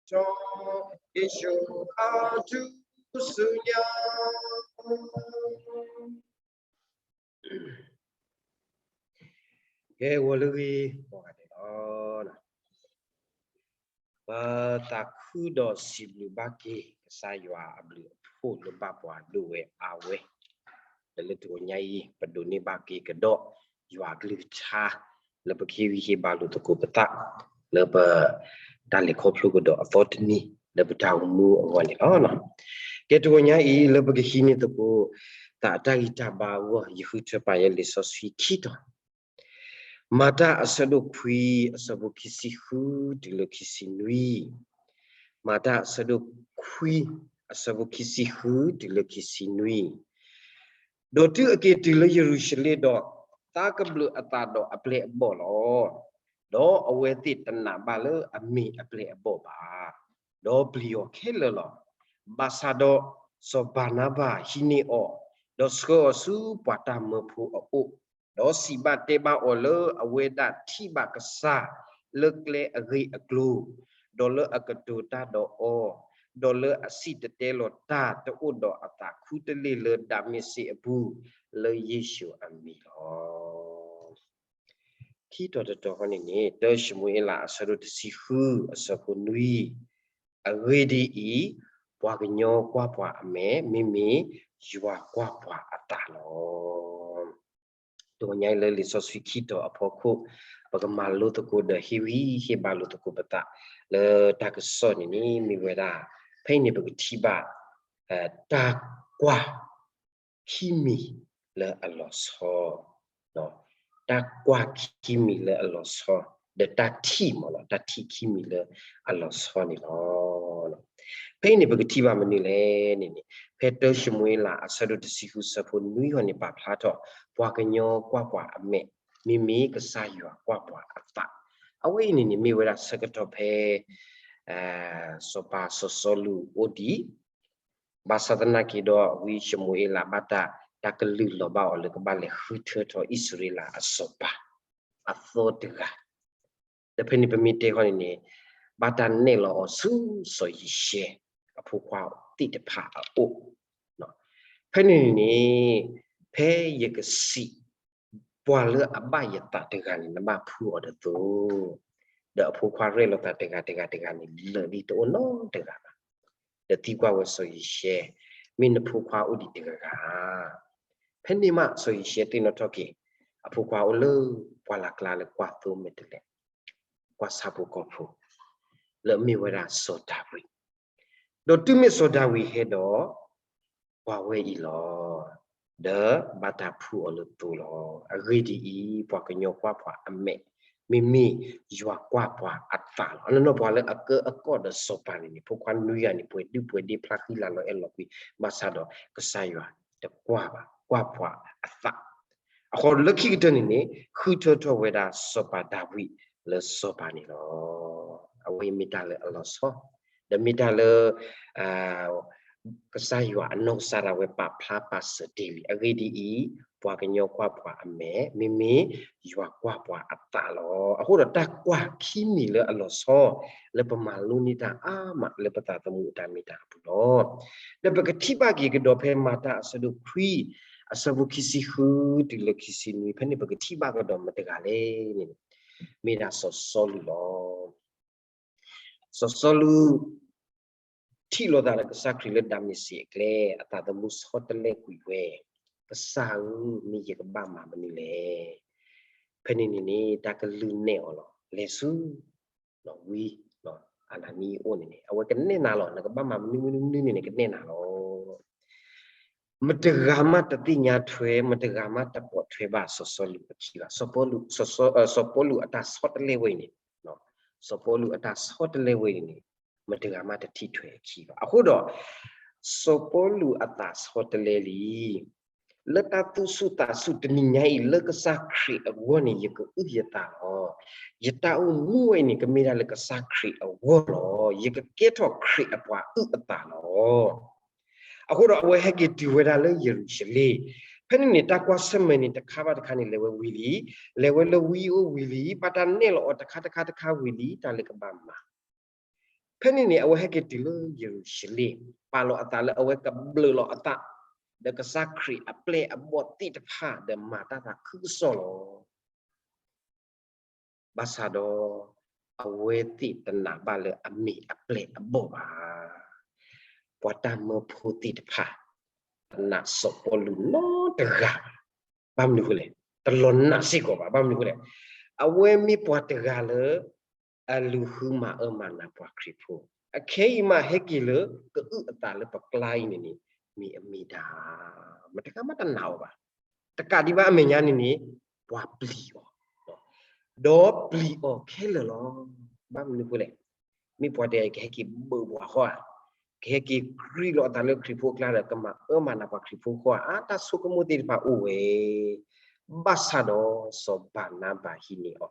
ယွၤအတၢ်မၤလိာ်တၢ်ကစီၣ်, ယ့ၣ်ၡူးအထူၣ်စုညါ. ကဲ ဂီၤလၢဂ့ၤ ကိးဂၤဒဲးလီၤ. ပသးခုဒီးစံးဘျုးဘၣ်က့ၤ ကစၢ်ယွၤအဘျုးအဖှိၣ်လၢဘၣ်ပှၤဒိၣ်ဝဲအါဝဲ, ဒီးလၢတဂီၤညါအံၤ ပဒိးန့ၢ်ဘၣ်က့ၤကဒီး ယွၤအကလုၢ်ကထါ လၢပကဟ့ၣ်ဂံၢ်ဟ့ၣ်ဘါလိာ်သကိးပသး လၢပ တၢ်လဲၤခီဖျိကဒီးအသီတနံၤ လၢပတၢ်အိၣ်မူအဂီၢ်န့ၣ်လီၤ. ကဲ တဂီၤညါအံၤ လၢပကဟံးန့ၢ်သကိး သးအတၢ်ဂံၢ်တၢ်ဘါအဂီၢ် ယဃုထၢပာ်ယဲလံာ်စီဆှံခံတီၤ, မၤတၢ်အဆၢဒိၣ်ခွံ အဆၢဖိခံဆံဃုတုၤလၢခံဆံနွံ, မၤတၢ်အဆၢဒိၣ်ခွံ အဆၢဖိခံဆံဃုတုၤလၢခံဆံနွံ. ဒီးတုၤအက့ၤတုၤလၢယရူၤၡလ့ၣ်ဒီး, သးကဘျုးအသးဒီးအပျဲၢ်အဘီၣ်လီၤ. ဒီးအဝဲသ့ၣ်တနာ်ဘၣ်လၢအမ့ၢ်အပျဲၢ်အဘီၣ်ဘၣ်, ဒီးပျံၤအီၤခဲလၢာ်လီၤ. ဘၣ်ဆၣ်ဒီးစီၤဘၤနါဘၤဟံးန့ၢ်အီၤ, ဒီးဆှၢအီၤဆူပှၤတၢ်မၢဖိအအိၣ်, ဒီးစံးဘၣ်တဲဘၣ်အီၤလၢအဝဲဒၣ်ထံၣ်ဘၣ်ကစၢ်လၢကျဲအဂ့ၢ်အကျိၤ, ဒီးလၢအကတိၤတၢ်ဒီးအီၤ, ဒီးလၢအစံၣ်တဲၤတဲလီၤတၢ်တအိၣ်ဒီးအသးခူတလ့ၢ်လၢဒၤမ့းစ့းအပူၤ, လၢယ့ၣ်ၡူးအမံၤလီၤ. ခံတီၤတတီၤဃီန့ၣ်န့ၣ် တၢၡမူၤအ့လးအဆၢဒိၣ်တဆံဃု အဆၢဖိနွံ, အဂ့ၢ်ဒ်အံၤ, ပှၤကညီကွၢ်ပှၤအမဲာ်, မ့မ့ၢ်ယွၤကွၢ်ပှၤအသးလီၤ. တဂီၤညါအံၤလၢလံာ်စီဆှံခံတီၤအဖီခိၣ်, ပကမၤလိသကိးဒီးဟ့ၣ်ဂံၢ်ဟ့ၣ်ဘါလိာ်သကိးပသး လၢတၢ်ကစီၣ်န့ၣ်န့ၣ် မ့ၢ်ဝဲဒၣ်, ဖဲအံၤန့ၣ် ပကထံၣ်ဘၣ် တၢ်ကွၢ် ခံမံၤလၢအလီၤဆီ, တၢ်ကွၢ်ခံမံၤလၢအလီၤဆီ, ဒီးတၢ်ထံၣ်မ့ၢ်လီၤ, တၢ်ထံၣ်ခံမံၤလၢအလီၤဆီန့ၣ်လီၤ. ဖဲအံၤန့ၣ် ပကထံၣ်ဘၣ်မနုၤလဲၣ်န့ၣ်န့ၣ်, ဖဲတၢၡမူၤအ့လးအဆၢဒိၣ်တဆံဃု ဆၢဖိနွံဃီန့ၣ် ပာ်ဖျါထီၣ် ပှၤကညီကွၢ်ပှၤအမဲာ်, မ့မ့ၢ်ကစၢ်ယွၤကွၢ်ပှၤအသး. အဝဲအံၤန့ၣ်န့ၣ် မ့ၢ်ဝဲဒၣ်ဆၢကတီၢ်ဖဲ စီၤပၤစီၤစီလူးအိၣ်ဒံး, ဘၣ်ဆၣ်သနာ်က့ဒီး ဝံၡမူၤအ့လးဘၣ်တၢ် တၢ်ကလုၢ်လီၤဘၣ်အီၤလၢကဘၣ်လဲၤဃုထၢထီၣ်အံၣ်စရ့လးအစီၤပၤအသီတဂၤ, ဒီးဖဲန့ၣ်ပမ့ၢ်တဲဃီန့ၣ်န့ၣ် ဘၣ်တၢ်နဲၣ်လီၤအီၤဆူစီၤယံၤၡဲ အဖိခွါသ့ၣ်တဖၣ်အအိၣ်, ဖဲန့ၣ်န့ၣ်န့ၣ် ဖဲယကစံး ပှၤလၢအဘၣ်ယသးတဂၤန့ၣ် နဘၣ်ဖှူအီၤတသိး, ဒီးအဖိခွါရဲၣ်လိာ်သးတဂၤတဂၤတဂၤန့ၣ် လၢာ်လံတအိၣ်နီတဂၤဘၣ်, ဒီးသံကွၢ်ဝဲစီၤယံၤၡဲ, မ့ၢ်နဖိခွါအိၣ်ဒံးတဂၤဂၤဧါ. ဖဲန့ၣ်မး စီၤယံၤၡဲသ့ၣ်နီၣ်ထီၣ်က့ၤ အဖိခွါအိၣ်လၢပှၢ်လၢ်ကျါလၢကွၢ်သိမဲာ်တဲးလဲး, ကွၢ်ဆၣ်ဖိကီၢ်ဖိ, လၢအမ့ၢ်ဝဲဒၣ်စီၤဒၤဝံး, ဒီးတုၤမ့ၢ်စီၤဒၤဝံးဟဲဒီး ပှၤဝဲအံၤလီၤ, ဒီးဘၣ်တၢ်ဖှူအီၤလၢသိလီၤ. အဂ့ၢ်ဒ်အံၤ, ပှၤကညီကွၢ်ပှၤအမဲာ်, မ့မ့ၢ်ယွၤကွၢ်ပှၤအသးလီၤ. အနီၢ်နီၢ်ပှၤလၢအကၢအကီၢ်ဒီးစီၤပၤန့ၣ်န့ၣ် ဖိခွါနွံဂၤန့ၣ် ပှဲၤဒုၣ်ပှဲၤဒ့ဖျါဃံလၤလီၤအဲၣ်လီၤကွံ, ဘၣ်ဆၣ်ဒီးကစၢ်ယွၤတကွၢ်ဘၣ်, ကွၢ်ပှၤအသး. အဃိလၢခံကတၢၢ်န့ၣ်န့ၣ် ဃုထၢထီၣ်ဝဲဒၣ်စီၤပၤဒၤဝံးလၢစီၤပၤန့ၣ်လီၤ. အဝဲအံၤမ့ၢ်တၢ်လၢအလီၤဆီ, ဒီးမ့ၢ်တၢ်လၢ ကစၢ်ယွၤအနီၢ်ကစၢ်ဒၣ်ဝဲပာ်ဖျါပာ်စၢၤတ့ၢ်လံ. အဂ့ၢ်ဒ်အံၤ, ပှၤကညီကွၢ်ပှၤအမဲာ်, မ့မ့ၢ်ယွၤကွၢ်ပှၤအသးလီၤ. အဃိဒီးတၢ်ကွၢ်ခံမံၤလၢအလီၤဆီ လၢပမၤလိန့ၢ်တၢ်အါမးလၢပသးသမူအတၢ်မ့ၢ်တၢ်အပူၤလီၤ. ဒီးပကထံၣ်ဘၣ်က့ၤကဒီးဖဲမၤတၢ်အဆၢဒိၣ်ခွံ အဆၢဖိခံဆံဃုတုၤလၢခံဆံနွံ, ဖဲန့ၣ်ပကထံၣ်ဘၣ်ကဒီးမတၤတဂၤလဲၣ်န့ၣ်, မ့ၢ်ဒၣ်စီၤစီလူးလီၤ. စီၤစီလူး ထံၣ်လိာ်သးဒီးကစၢ်ခရံာ်လၢဒၤမ့းစ့းအကျဲ, အသးသမူဆီတလဲကွံာ်ဝဲ, ကစၢ်ဧၢ, မ့ၢ်ယကဘၣ်မၤမနုၤလဲၣ်. ဖဲန့ၣ်န့ၣ်န့ၣ် တၢ်ကလုၢ်နဲၣ်အီၤလီၤ. လဲၤဆူ ဝံ အနၤနံအအိၣ်န့ၣ်န့ၣ် အဝဲကနဲၣ်နၤလီၤ. နကဘၣ်မၤမနုၤမနုၤမနုၤန့ၣ် နကနဲၣ်နၤလီၤ. မတဂၤမးတသ့ၣ်ညါထွဲ, မတဂၤမးတပိာ်ထွဲဘၣ်စီၤစီလူးအခံဘၣ်. စီၤပီလူး, စီၤပီလူးအတၢ်ဆီတလဲဝဲအံၤန့ၣ်, စီၤပီလူးအတၢ်ဆီတလဲဝဲအံၤန့ၣ် မတဂၤမးတထံၣ်ထွဲအခံဘၣ်. အဃိဒီး စီၤပီလူးအသးဆီတလဲလံ. လၢတၢ်သူၣ်ဆူၣ်သးဆူၣ်တနံၤညါအံၤ လၢကစၢ်ခရံာ်အဂီၢ်န့ၣ် ယကအုၣ်ယသးလီၤ. ယတၢ်အိၣ်မူဝဲအံၤန့ၣ် ကမ့ၢ်ဒၣ်လၢကစၢ်ခရံာ်အဂီၢ်လီၤ. ယကကဲထီၣ်ခရံာ်အပှၤအုၣ်အသးလီၤ. အဃိဒီးအဝဲဟဲက့ၤတုၤဝဲဒၣ်လၢယရူၤၡလ့ၣ်, ဖဲန့ၣ်န့ၣ် တၢ်ကွၢ်ဆၢၣ်မဲာ်န့ၣ် တခါဘၣ်တခါန့ၣ် လဲၤဝဲဝံၤလံ, လဲၤဝဲလၢဝံအိၣ်ဝံၤလံ, ဘၣ်တၢ်နဲၣ်လီၤအီၤတခါတခါတခါဝံၤလံ, တၢ်လၢကဘၣ်မၤ ဖဲန့ၣ်န့ၣ် အဝဲဟဲက့ၤတုၤလၢယရူၤၡလ့ၣ်, ပာ်လီၤအသးလၢအဝဲကဘျုးလီၤအသး ဒီးကစၢ်ခရံာ်အပျဲၢ်အဘီၣ်သ့ၣ်တဖၣ် ဒီးမၤတၢ်သးခုကစီၣ်လီၤ. ဘၣ်ဆၣ်ဒီး အဝဲသ့ၣ်တနာ်ဘၣ်လၢအမ့ၢ်အပျဲၢ်အဘီၣ်ဘၣ်. ပှၤတၢ်မၢဖိသ့ၣ်တဖၣ် တနာ်စီၤပီလူးနီတဂၤဘၣ်. ဘၣ်မနုၤအဃိလဲၣ်, တလီၤနာ်စ့ၢ်ကီးဘၣ်. ဘၣ်မနုၤအဃိလဲၣ်, အဝဲမ့ၢ်ပှၤတဂၤလၢ အလူၤဃုမၤအၢမၤနးပှၤခရံာ်ဖိ, အခဲအံၤမးဟဲက့ၤလၢကအုၣ်အသးလၢပကျါအံၤန့ၣ်န့ၣ် မ့ၢ်အမ့ၢ်ဒၣ်, မတဂၤမးတနာ်အီၤဘၣ်. တကးဒံးဘၣ်အမဲာ်ညါန့ၣ်န့ၣ် ပှၤပျံၤအီၤ, ဒီးပျံၤအီၤခဲလၢာ်လီၤ. ဘၣ်မနုၤအဃိလဲၣ်, မ့ၢ်ပှၤတဂၤအံၤ ကဟဲက့ၤဘၢပှၤဃီဧါ, ကဟဲက့ၤကြံလီၤအသးလၢခရံာ်ဖိအကျါဒီး ကမၤအၢမၤနးပှၤခရံာ်ဖိဃီဧါ, အါ တၢ်ဆိကမိၣ်သ့ၣ်တဖၣ်အိၣ်ဝဲ. ဘၣ်ဆၣ်ဒီးစီၤဘၤနၤဘၤဟံးန့ၢ်အီၤ,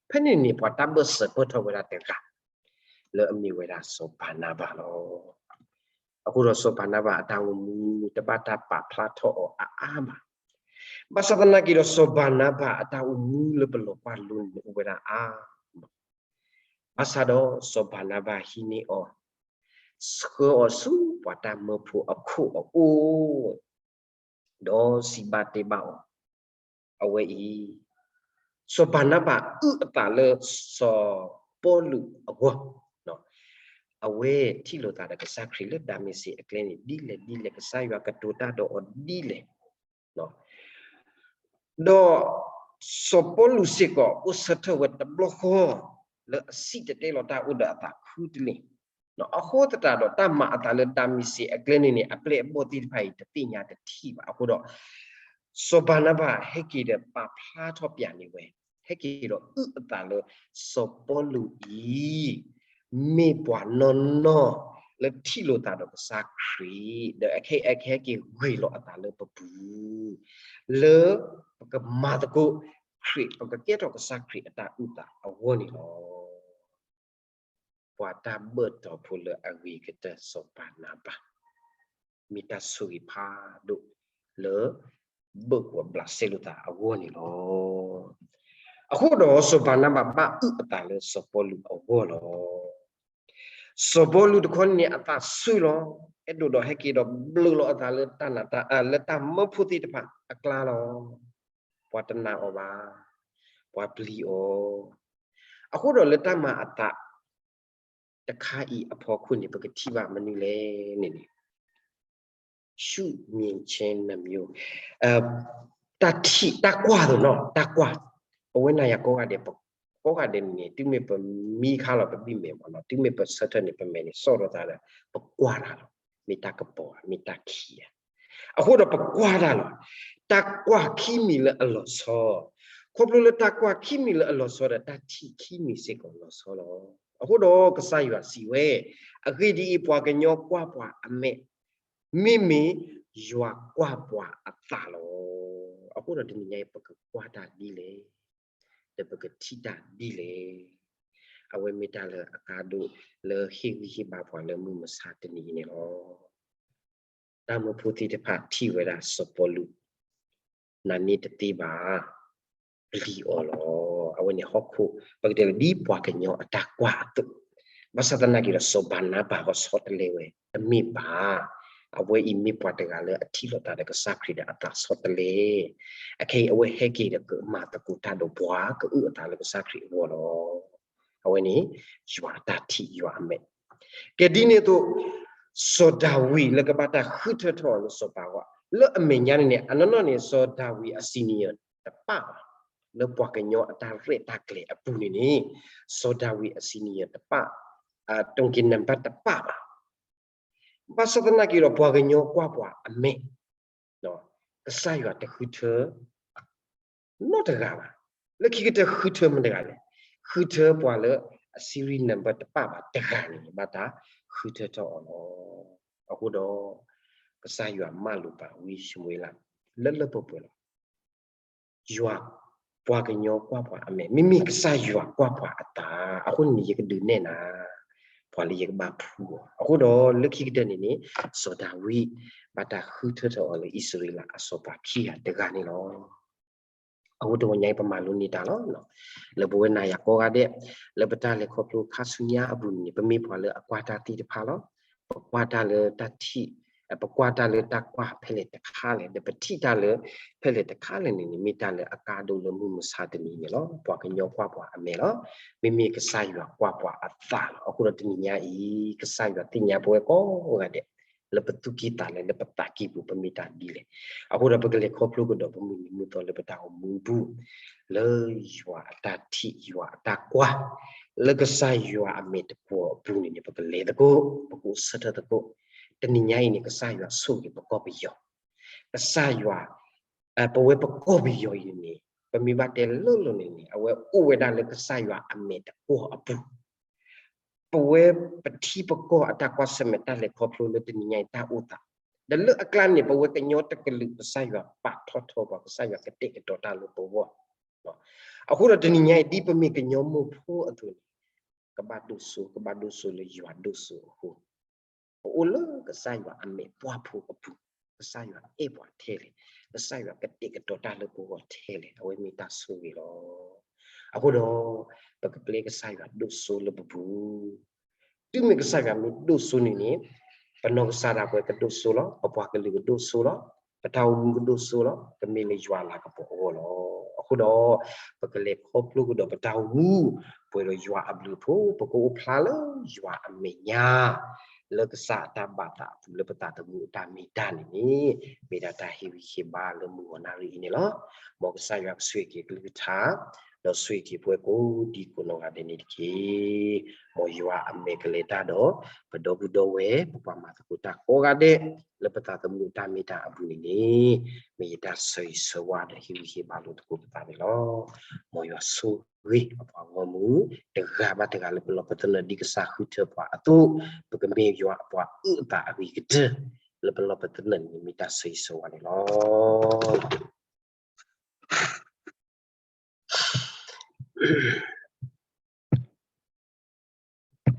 ဖဲန့ၣ်န့ၣ် ပှၤတၢ်ဘၢၣ်စၢၤပၢၢ်ထီၣ်ဝဲဒၣ်တဂၤ လၢအမ့ၢ်ဝဲဒၣ်စီၤဘၤနၤဘၤလီၤ. အဃိဒီးစီၤဘၤနၤဘၤအတၢ်အိၣ်မူ တဘၣ်တၢ်ပာ်ဖျါထီၣ်အီၤအါအါဘၣ်. ဘၣ်ဆၣ်သနာ်က့ဒီး စီၤဘၤနၤဘၤအတၢ်အိၣ်မူလၢပလီၤကွၢ်လိန့ၣ် အိၣ်ဝဲဒၣ်အါမး. ဘၣ်ဆၣ်ဒီးစီၤဘၤနၤဘၤဟံးန့ၢ်အီၤ, ဆှၢအီၤဆူပှၤတၢ်မၢဖိအခိၣ်အအိၣ် ဒီးစံးဘၣ်တဲဘၣ်အီၤ, အဝဲအံၤ, စီၤဘၤနၤဘၤအုၣ်အသးလၢစီၤပီလူးအဂီၢ်, အဝဲထံၣ်လိာ်သးဒီးကစၢ်ခရံာ်လၢဒၤမ့းစ့းအကျဲန့ၣ် ဒ်လဲၣ်ဒ်လဲၣ်, ကစၢ်ယွၤကတိၤတၢ်ဒီးအီၤဒ်လဲၣ်, ဒီးစီၤပီလူးစ့ၢ်ကီး အိၣ်ဆၢထၢၣ်ဝဲတဘျီဃီ လၢအစံၣ်တဲၤတဲလီၤတၢ်အိၣ်ဒီးအသးခူတလ့ၢ်, အဃိသတးဒီး တၢ်မၤအသးလၢဒၤမ့းစ့းအကျဲန့ၣ်န့ၣ် အပျဲၢ်အဘီၣ်သ့ၣ်တဖၣ်အံၤ တသ့ၣ်ညါတထံၣ်ဘၣ်. အဃိဒီး စီၤဘၤနၤဘၤဟဲက့ၤဒီးပာ်ဖျါထီၣ်ပျးန့ၢ်ဝဲ, ဟဲက့ၤဒီးအုၣ်အသးလၢစီၤပီလူးအံၤ မ့ၢ်ပှၤနီၢ်နီၢ်လၢထံၣ်လိာ်သးဒီးကစၢ်ခရံာ် ဒီးအခဲအံၤ အကဟဲက့ၤဂ့ၤလီၤအသးလၢပပူၤ လၢပကမၤသကိးခရံာ် ပကကဲထီၣ်ကစၢ်ခရံာ်အတၢ်အုၣ်သးအဂီၢ်န့ၣ်လီၤ. ပှၤတၢ်ဘၢၣ်တီၤဖိလၢအဂ့ၤကတၢၢ်စီၤဘၤနၤဘၤ မ့ၢ်တၢ်ဆိၣ်ဂ့ၤဖးဒိၣ်လၢ ဘၢၣ်ကွၢ်ဘျးစဲလိာ်သးအဂီၢ်န့ၣ်လီၤ. အဃိဒီးစီၤဘၤနၤဘၤဘၣ်အုၣ်အသးလၢစီၤပီလူးအဂီၢ်လီၤ. စီၤပီလူးတခီန့ၣ်န့ၣ် အသးဆူၣ်လီၤ. အဲၣ်ဒိးဒီးဟဲက့ၤဒီးဘျုးလီၤအသးလၢတၢ်နာ်တၢ် လၢတၢ်မၢဖိသ့ၣ်တဖၣ်အကျါလီၤ. ပှၤတနာ်အီၤဘၣ်. ပှၤပျံၤအီၤ. အဃိဒီးလၢတၢ်မၤအသးတခါအံၤအဖီခိၣ်န့ၣ် ပကထံၣ်ဘၣ်မနုၤလဲၣ်န့ၣ်န့ၣ် ရှုမြင်ခြင်းနှစ်မျိုး, တၢ်ထံၣ် တၢ်ကွၢ်သိးနီၤ တၢ်ကွၢ်, ပဝဲနၤယၤကိးဂၤဒဲး ကိးဂၤဒဲးန့ၣ်န့ၣ် တုၤမ့ၢ်ပမံခါလီၤပဘံၣ်မဲာ်မ့ၢ်နီၤ တုၤမ့ၢ်ပဆၢထၢၣ်န့ၣ် ပမဲာ်န့ၣ်စီၣ်ထီၣ်သးဒီး ပကွၢ်တၢ်လီၤ. မ့ၢ်တၢ်ကပီၤဧါ မ့ၢ်တၢ်ခံးဧါ. အဃိဒီးပကွၢ်တၢ်လီၤ. တၢ်ကွၢ်ခံမံၤလၢအလီၤဆီ, ခီဖျိလၢတၢ်ကွၢ်ခံမံၤလၢအလီၤဆီဒီး တၢ်ထံၣ်ခံမံၤစ့ၢ်ကီးလီၤဆီလီၤ. အဃိဒီးကစၢ်ယွၤစံးဝဲ, အဂ့ၢ်ဒ်အံၤ, ပှၤကညီကွၢ်ပှၤအမဲာ်, မ့မ့ၢ်ယွၤကွၢ်ပှၤအသးလီၤ. အဃိဒီးတနံၤညါအံၤ ပကကွၢ်တၢ်ဒ်လဲၣ်, ဒီးပကထံၣ်တၢ်ဒ်လဲၣ်. အဝဲမ့ၢ်တၢ်လၢအကါဒိၣ်လၢဟ့ၣ်ဂံၢ်ဟ့ၣ်ဘါပှၤလၢမုၢ်မဆါတနံၤအံၤန့ၣ်လီၤ. တၢ်မၢဖိသ့ၣ်တဖၣ်ထံၣ်ဝဲဒၣ်စီၤပီလူး, နာ်န့ၢ်တသ့ဘၣ်, ပျံၤအီၤလီၤ. အဝဲန့ၣ်ဟီၣ်ခိၣ် ပကတဲလၢဒ်ပှၤကညီအတၢ်ကွၢ်အသိး, ဘၣ်ဆၣ်သနာ်က့ဒီး စီၤဘၤနါဘၤဟီဆီတလဲဝဲ တမ့ၢ်ဘၣ်. အဝဲအံၤမ့ၢ်ပှၤတဂၤလၢအထံၣ်လိာ်သးဒီးကစၢ်ခရံာ်ဒီးအသးဆီတလဲ, အခဲအံၤအဝဲဟဲက့ၤဒီးကမၤသကိးတၢ်ဒီးပှၤ ကအုၣ်အသးလၢကစၢ်ခရံာ်အဂီၢ်လီၤ. အဝဲန့ၣ် ယွၤအတၢ်ထံၣ်ယွၤအမဲာ်. ကဲဒ်န့ၣ်အသိး စီၤဒၤဝံးလၢကဘၣ်တၢ်ဃုထၢထီၣ်အီၤလၢစီၤပၤအဂီၢ် လၢအမဲာ်ညါန့ၣ်န့ၣ် အနီၢ်နီၢ်န့ၣ် စီၤဒၤဝံးအ senior တပၣ်ဘၣ်, လၢပှၤကညီအတၢ်ရဲၣ်တၢ်ကျဲၤအပူၤန့ၣ်န့ၣ် စီၤဒၤဝံးအ senior တပၣ်, တိၢ်က့ၤနံပါတ် တပၣ်ဘၣ်. ဘၣ်ဆၣ်သနာ်က့ဒီး ပှၤကညီကွၢ်ပှၤအမဲာ် ကစၢ်ယွၤတဃုထၢ နီတဂၤဘၣ်. လၢခံကတၢၢ်ဃုထၢမတၤတဂၤလဲၣ်. ဃုထၢပှၤလၢအ serial number တပၣ်ဘၣ်တဂၤန့ၣ် ဘၣ်တၢ်ဃုထၢထီၣ်အီၤလီၤ. အဃိဒီး ကစၢ်ယွၤမၢလိာ်ပာ်ဝံၡမူၤအ့လး လၢလၢပှဲၤပှဲၤလီၤ. ယွၤ ပှၤကညီကွၢ်ပှၤအမဲာ်, မ့မ့ၢ်ကစၢ်ယွၤကွၢ်ပှၤအသး. အဃိန့ၣ်န့ၣ် ယကဒုးနဲၣ်နၤ ပှၤလၢယကဘၣ်ဖှူအီၤ. အဃိဒီးလၢခံကတၢၢ်န့ၣ်န့ၣ် စီၤဒၤဝံး ဘၣ်တၢ်ဃုထၢထီၣ်အီၤလၢအံၣ်စရ့လးအစီၤပၤခံဂၤတဂၤန့ၣ်လီၤ. အဃိတဂီၤညါအံၤ ပမၤလိန့ၢ်တၢ်လီၤ. လၢပဝဲနၤယၤကိးဂၤဒဲး လၢပတၢ်လဲၤခီဖျိခါဆူညါအပူၤန့ၣ် ပမ့ၢ်ပှၤလၢအကွၢ်တၢ်သ့ၣ်တဖၣ်လီၤ. ပကွၢ်တၢ်လၢတၢ်ထံၣ်, ပကွၢ်တၢ်လၢတၢ်ကွၢ်ဖဲလဲၣ်တခါလဲၣ်, ဒီးပထံၣ်တၢ်လၢဖဲလဲၣ်တခါလဲၣ်န့ၣ်န့ၣ် မ့ၢ်တၢ်လၢအကါဒိၣ်လၢမုၢ်မဆါတနံၤန့ၣ်လီၤ. ပှၤကညီကွၢ်ပှၤအမဲာ်လီၤ. မ့မ့ၢ်ကစၢ်ယွၤကွၢ်ပှၤအသးလီၤ. အဃိဒီးတနံၤညါအံၤ ကစၢ်ယွၤသ့ၣ်ညါပဝဲကိးဂၤဒဲး လၢပသူၣ်ကံၢ်သးလဲ လၢပသးကံၢ်ပူၤ ပမ့ၢ်တၢ်ဒ်လဲၣ်. အဃိဒီးပကလဲၤခီဖျိကဒီး ပမုၢ်နံၤမုၢ်သီလၢပတၢ်အိၣ်မူပူၤ လၢယွၤအတၢ်ထံၣ် ယွၤအတၢ်ကွၢ် လၢကစၢ်ယွၤအမဲာ်တကွီၤအပူၤန့ၣ်န့ၣ် ပကလဲၤသကိး ပကအိၣ်ဆၢထၢၣ်သကိး. တနံၤညါအံၤန့ၣ် ကစၢ်ယွၤဆိၣ်ဂ့ၤပကီၢ်ပယီၤ, ကစၢ်ယွၤ ပဝဲပကီၢ်ပယီၤအံၤန့ၣ်န့ၣ် ပမ့ၢ်ဘၣ်တဲလိၤလိၤန့ၣ်န့ၣ် အဝဲအိၣ်ဝဲဒၣ်လၢကစၢ်ယွၤအမဲာ်တကွီၤအပူၤ. ပဝဲပထံပကီၢ်အတၢ်ကွၢ်ဆၢၣ်မဲာ် တၢ်လဲၤခီဖျိလၢတနံၤညါအံၤ တၢ်အိၣ်သး, ဒီးလၢအကျါန့ၣ် ပဝဲကညီတကလုာ် ကစၢ်ယွၤပာ်ထီၣ်ထီပှၤ, ကစၢ်ယွၤကတဲာ်ကတီၤတၢ်လၢပဂီၢ်. အဃိဒီးတနံၤညါအံၤ ဒ်ပမ့ၢ်ကညီမိၢ်ဖိအသိးန့ၣ် ကဘၣ်ဒိၣ်စိ ကဘၣ်ဒိၣ်စိလၢယွၤဒိၣ်စိအဃိ ပအိၣ်လၢကစၢ်ယွၤအမဲာ်ပှၢ်ဖိအပူၤ, ကစၢ်ယွၤအဲၣ်ပှၤထဲလဲၣ်, ကစၢ်ယွၤကတဲာ်ကတီၤတၢ်လၢပဂီၢ်ထဲလဲၣ်, အဝဲမ့ၢ်တၢ်ဆိၣ်ဂ့ၤလီၤ. အဃိဒီး ပကပျဲကစၢ်ယွၤဒိၣ်စိလၢပပူၤ တုၤမ့ၢ်ကစၢ်ယွၤမ့ၢ်ဒိၣ်စိန့ၣ်န့ၣ် ပနီၢ်ကစၢ်ဒၣ်ဝဲကဒိၣ်စိလီၤ, ပပှၤကလုာ်ကဒိၣ်စိလီၤ, ပတၢ်အိၣ်မူကဒိၣ်စိလီၤ, ကမ့ၢ်လၢယွၤလၤကပီၤအဂီၢ်လီၤ. အဃိဒီး ပကလဲၤခီဖျိကဒီးပတၢ်အိၣ်မူ ပှဲၤဒီးယွၤအဘျုးအဖှိၣ်, ပကအိၣ်ဖျါလၢယွၤအမဲာ်ညါ လၢကစၢ်အတၢ်ဘၣ်သးအပူၤ လၢပသးသမူအတၢ်မ့ၢ်တၢ်န့ၣ်န့ၣ် မ့ၢ်ဒၣ်တၢ်ဟ့ၣ်ဂံၢ်ဟ့ၣ်ဘါလၢမုၢ်ဂီၤနၣ်ရံၣ်အံၤန့ၣ်လီၤ. မ်ကစၢ်ယွၤကဆိၣ်ဂ့ၤက့ၤအကလုၢ်ကထါ ဒီးဆိၣ်ဂ့ၤက့ၤပဝဲကိးဒံကိးနီၢ်ဂၤဒဲးန့ၣ်တက့ၢ်. မ်ယွၤအမဲာ်ကလဲၤတၢ်ဒီး ပဒီပုၢ်ဒီဝဲၢ် ပပှၤမၤသကိးတၢ်ကိးဂၤဒဲး လၢပသးသမူအတၢ်မ့ၢ်တၢ်အပူၤန့ၣ်န့ၣ် မ့ၢ်ယတၢ်ဆၢဂ့ၤဆၢဝါဒီးဟ့ၣ်ဂံၢ်ဟ့ၣ်ဘါလိာ်သကိးပသးန့ၣ်လီၤ. မ်ယွၤဆိၣ်ဂ့ၤအပှၤဂီၢ်မုၢ် တဂၤဘၣ်တဂၤလၢပလီၢ်ပသနၢၣ်ဒ်ကစၢ်ဃုထၢပှၤအသိး, ပကမ့ၢ်ယွၤအပှၤအုၣ်အသးအဂ့ၤကတၢၢ် လၢပလီၢ်ပသနၢၣ်န့ၣ် မ့ၢ်တၢ်ဆၢဂ့ၤဆၢဝါန့ၣ်လီၤ.